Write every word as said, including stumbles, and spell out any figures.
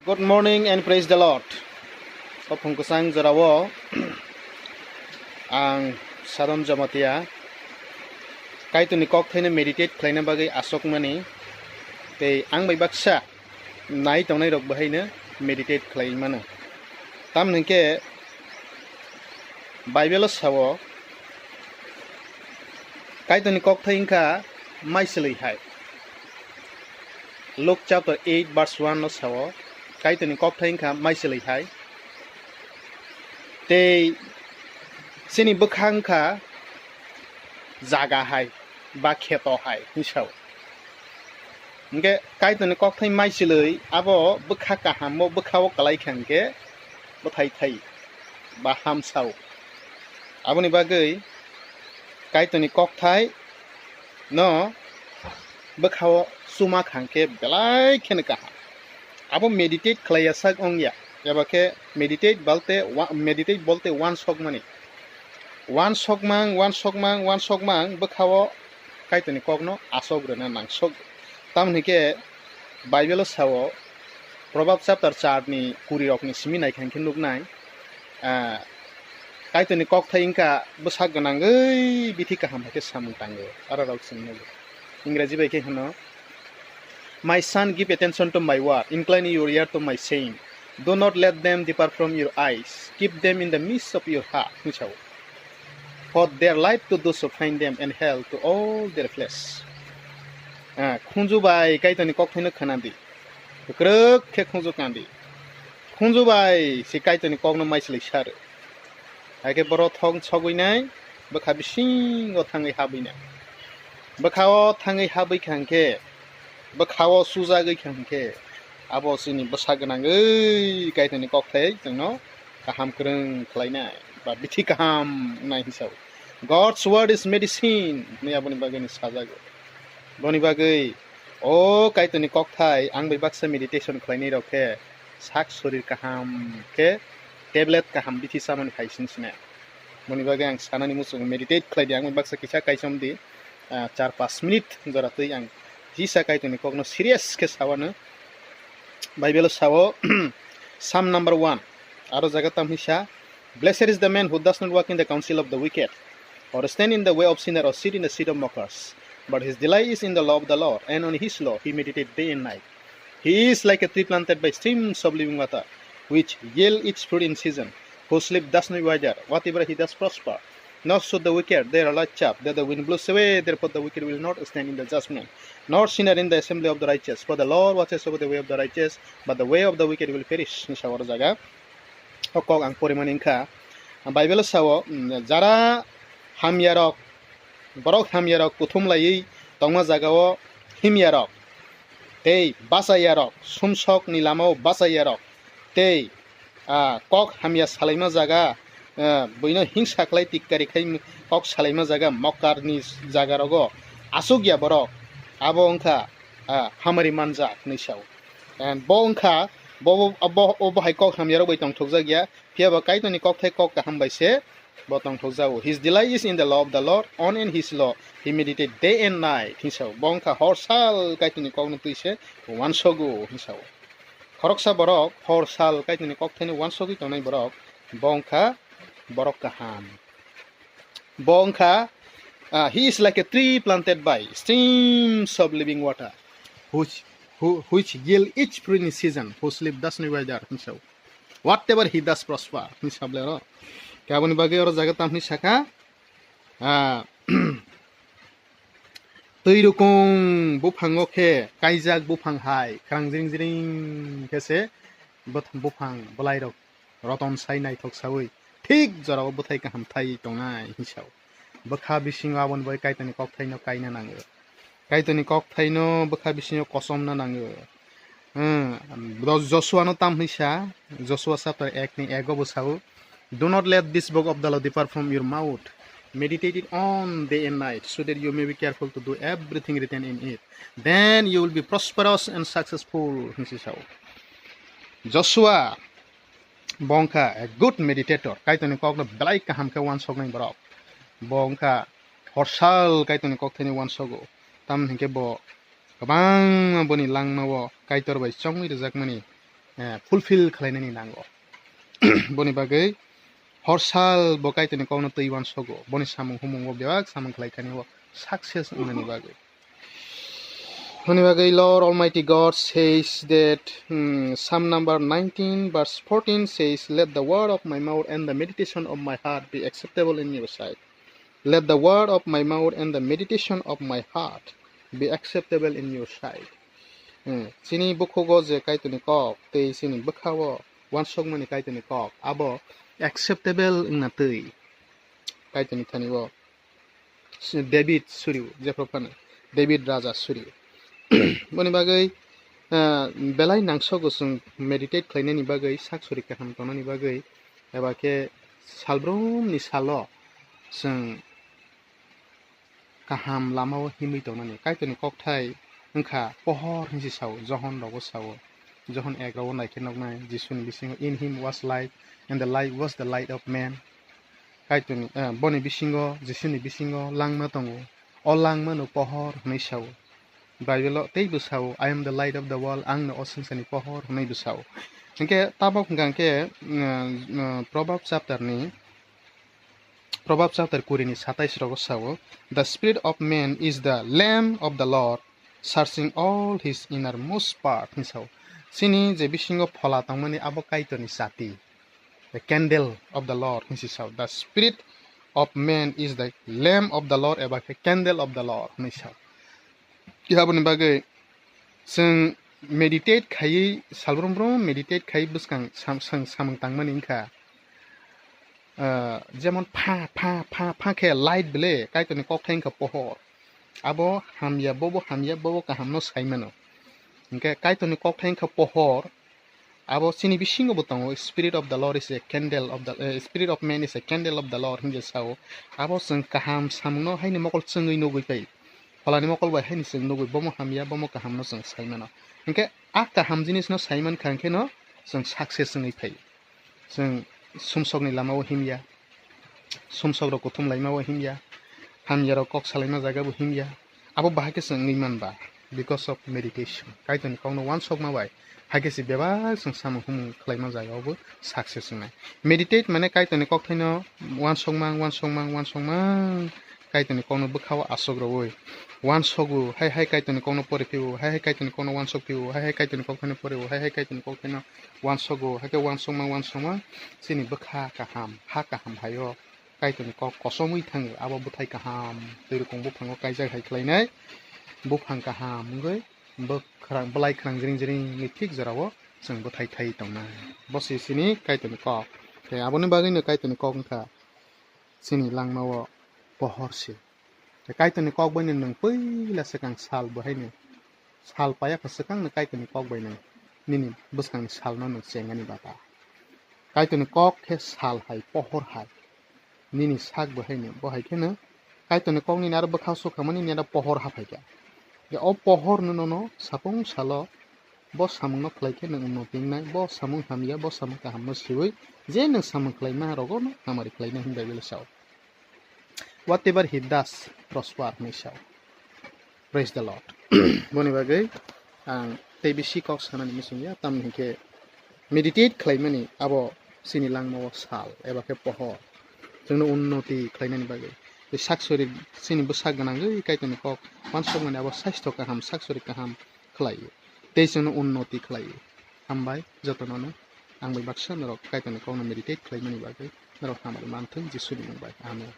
Good morning and praise the Lord. O phung kwchang jorao ang Sadam Jamatia Kaitorni kokthaino meditate khlaina bagwi asokmani tei ang bai baksa nai tongnai rok bahaino meditate khlai mano. Tamni hwnkhe Bible o sao Kaitorni kokthai wngkha maichwlwi hai. Luke chapter eight verse one no sao, Kaitorni kokthai wngkha maichwlwi hai. Tei chini bwkha wngkha jaga hai ba kheto hai hinwi sao. Hwnkhe Kaitorni kokthai maichwlwi abo bwkha kaham o bwkha o kwlai kha hwnkhe bwthai thai ba hamsao. Aboni bagwi Kaitorni kokthai no bwkha o chuma kha hwnkhe belai kheno kaham. Abo meditate khlaiya sak wngya. Eba khe meditate balte wa-, meditate bolte uansokmani. Uansokmang, uansokmang, uansokmang bwkha o Kaitorni kokno asok rwna nangsok. Tamoni hwnkhe Bible o sao, Proverb chapter char ni kuri rok ni simi nai kha hwnkhe nuknai, ah, Kaitorni kokthai wngkha bwsak gwnangwi bithi kaham hai khe samung tango. Aro rok chwng nugo. Ingraji bai khe hwno, "My son, give attention to my word, incline your ear to my saying. Do not let them depart from your eyes. Keep them in the midst of your heart," hinwi sao. "For their life to those who find them, and health to all their flesh." Ah, khunju bai Kaitorni kokthaino khwnadi. Kwrwk khe khunju kandi. Khunju bai se Kaitorni kokno maichwlwi saro. Hai khe borok thok sogwi nai, bwkha bisingo thangwi habwi nai. Bwkha o thangwi habwi kha hwnkhe, bwkha o sujagwi kha hwnkhe, abo chini bwsa gwnangwi Kaitorni kokthai chwngno kaham kwrwng khlainai ba bithi kaham wngnai hinwi sao. "God's word is medicine" hinwi aboni bagwino sajago. Boni bagwi o Kaitorni kokthai ang bai baksa meditation khlainai rok khe sak sorir kaham khe tablet kaham bithi chamani hai sini sini. Boni bagwi ang sanani muchung meditate khlai di, ang bai baksa kisa kaichom di, ah, char pas minute jora twi ang jisa Kaitorni kokno serious khe sawano. Bible o sao, Psalm number one, aro jaga tam hisa, "Blessed is the man who does not walk in the counsel of the wicked, or stand in the way of sinner, or sit in the seat of mockers. But his delight is in the law of the Lord, and on his law he meditates day and night. He is like a tree planted by streams of living water, which yield its fruit in season, whose leaf does not wither. Whatever he does prosper. Nor should the wicked dare rise up, that the wind blows away. Therefore the wicked will not stand in the judgment, nor sinner in the assembly of the righteous. For the Lord watches over the way of the righteous, but the way of the wicked will perish." Hinwi sao oro jaga. O kok ang porimani wngkha. Bible o sao, mm, jara hamyarok, borok hamyarok kuthum laiwi tongma jagao himyarok tei bachaiyarok, sumsokni lamao bachaiyarok tei, ah, kok hamya salaima jaga, ah, buino hingsa khlai tikkari khai kok salaima jaga mokkarni jagarogo achukya borok, abo wngkha, ah, hamari manjak hinwi sao. And bo wngkha, bo, bo, bo, bo hai kok hamyarok bai tongthokjak ya, phiya ba Kaitorni kokthai kok kaham bai se bo tongthokjago. "His delight is in the law of the Lord, on in his law he meditate day and night," hinwi sao. Bo wngkha hor sal Kaitorni kokno twi se uansogo hinwi sao. Khoroksa borok hor sal Kaitorni kokthaino uansogwi tongnai borok, bo wngkha borok kaham. Bo wngkha, ah, "He is like a tree planted by streams of living water, which, who, which yield each fruit in season, whose leaf does not wither," hinwi sao. "Whatever he does prosper," hinwi sable oro. Khe aboni bagwi oro jaga tam hinwi sakha, ah, "Twi rukung buphango khe kaijak buphang hai, khwrang jring jring khe se bwth-, buphang bwlairok roton sai naithok saui, thik jorao bwthai kaham thai tongnai," hinwi sao. Bwkha bisingo aboni bai Kaitorni kokthaino kaina nango. Kaitorni kokthaino bwkha bisingo kochomna nango. Hmm, Joshua no tam hinwi sa, Joshua chapter ek ni ego bo sao, "Do not let this book of the law depart from your mouth. Meditate it on day and night, so that you may be careful to do everything written in it. Then you will be prosperous and successful," hinwi sao. Joshua bo wngkha a good meditator, Kaitorni kokno belai kaham khe uansoknai borok. Bo wngkha horsal Kaitorni kokthaino uansogo. Tamoni hinkhe bo kwbangma boni langmao Kaitor bai chongwi rwjakmani eh, fulfill khlainani nango. Boni bagwi horsal bo Kaitorni kokno twi uansogo, boni samung humungo bebak samung khlai thani o success wngnani bagwi. Boni bagwi Lord Almighty God says that, hmm, Psalm number nineteen verse fourteen says, "Let the word of my mouth and the meditation of my heart be acceptable in your sight." Let the word of my mouth and the meditation of my heart be acceptable in your sight. Hmm, chini bukhugo je Kaitorni kok tei chini bwkhao uansukmani Kaitorni kok abo acceptable wngna twi Kaitorni thani o David suriu, jephru phano David raja suriu. Boni bagwi, ah, belai nangsogo chwng meditate khlainani bagwi, sak suri kaham tongnani bagwi, eba khe salbrumni salo chwng kaham lamao himwi tongnani. Kaitorni kokthai wngkha pohor hinwi sao, Johon rogo sao. Johon ek rogo naikhe nuknai, Jisuni bisingo, "In him was life, and the life was the light of man." Kaitorni, eh, boni bisingo, Jisuni bisingo langma tongo. O langmano pohor hinwi sao. Bible-o teibo sao, "I am the light of the world," ang no o swngcharni pohor hinwi bo sao. Hinkhe tabok hwnkha khe, mm, mm, Proverbs chapter ni, Proverbs chapter kuri ni satais rogo sao, "The spirit of man is the lamp of the Lord, searching all his innermost part," hinwi sao. Chini je bisingo phola tongmani abo Kaitorni chati. The candle of the Lord hinwi sao. The spirit of man is the lamp of the Lord, eba khe candle of the Lord hinwi sao. Aboni bagwi chwng meditate khaiwi, salbrum brum meditate khaiwi bwskang sam-, sam-, samung tangmani wngkha. Ah, jemon pha, pha, pha, pha khe light bele, Kaitorni kokthai wngkha pohor. Abo hamya, bobo hamya, bobo kahamno sai mano. Hinkhe Kaitorni kokthai wngkha pohor, abo chini bisingo bo tongo, "Spirit of the Lord is a candle of the, eh, spirit of man is a candle of the Lord," hinwi sao. Abo chwng kaham samungno haini mokol chwngwi nugwi phai. Pholani mokol bai haini chwng nugwi, bomo hamya, bomo kahamno chwng sai mano. Hinkhe a kaham jinisno sai mankha, hinkhe no chwng success wngwi phai. Chwng sumsokni lamao himya, sumsokrok kuthum laimao himya, hamyarok kok salaima jagabo himya. Abo bahai khe chwng wngwi manba, because of meditation. Kaitorni kokno uansukma bai, hai khe se bebak chwng samung humung khlaima jagao bo success wngnai. Meditate mane Kaitorni kokthaino uansukmang, uansukmang, uansukmang, Kaitorni kokno bwkhao aswk rwui uansugo, hai hai Kaitorni kokno pori phio, hai hai Kaitorni kokno uansuk phio, hai hai Kaitorni kokthaino porio, hai hai Kaitorni kokthaino uansugo, hai khe uansukmang, uansukmang chini bwkha kaham, ha kaham haio Kaitorni kok kosomwi thango, abo bwthai kaham twi rwkong buphango kaijak hai khlainai, buphang kaham wngwi bwkhrang, bwlai khwrang jring jring ni thik jorao chwng bwthai thai tongnai. Bo se chini Kaitorni kok. Tei aboni bagwino Kaitorni kok wngkha chini langmao pohor se. Tei Kaitorni kok baino nwng puila swkang sal bo haino sal paiya kha swkangno Kaitorni kok bai nwng nini bwskangni salno nwng chengani bata. Kaitorni kok khe sal hai, pohor hai. Nini sak bo haino, bo hai kheno Kaitorni kok nini aro bwkha sukha mani nini aro pohor ha phaikha. Je o pohor no nono sapung salo bo samungno khlai khe nwng unnoti wngnai, bo samung hamya, bo samung kahamno siui je nwng samung khlaima rogo no hamari khlainai hwnwi Bible sao. Whatever he does prosper hinwi sao. Praise the Lord. Boni bagwi ang tei bisi kok sanani muchung ya, tamni hinkhe meditate khlaimani abo chini langmao sal eba khe pohor chwngno unnoti khlainani bagwi. Tei sak sori chini bwsak gwnangwi Kaitorni kok uansukmani abo sastho kaham, sak sori kaham khlaio tei chwngno unnoti khlaio. Hambai jotono no, ang bai baksa norok Kaitorni kokno meditate khlaimani bagwi norok hamari manthung Jisuni mung bai. Amen.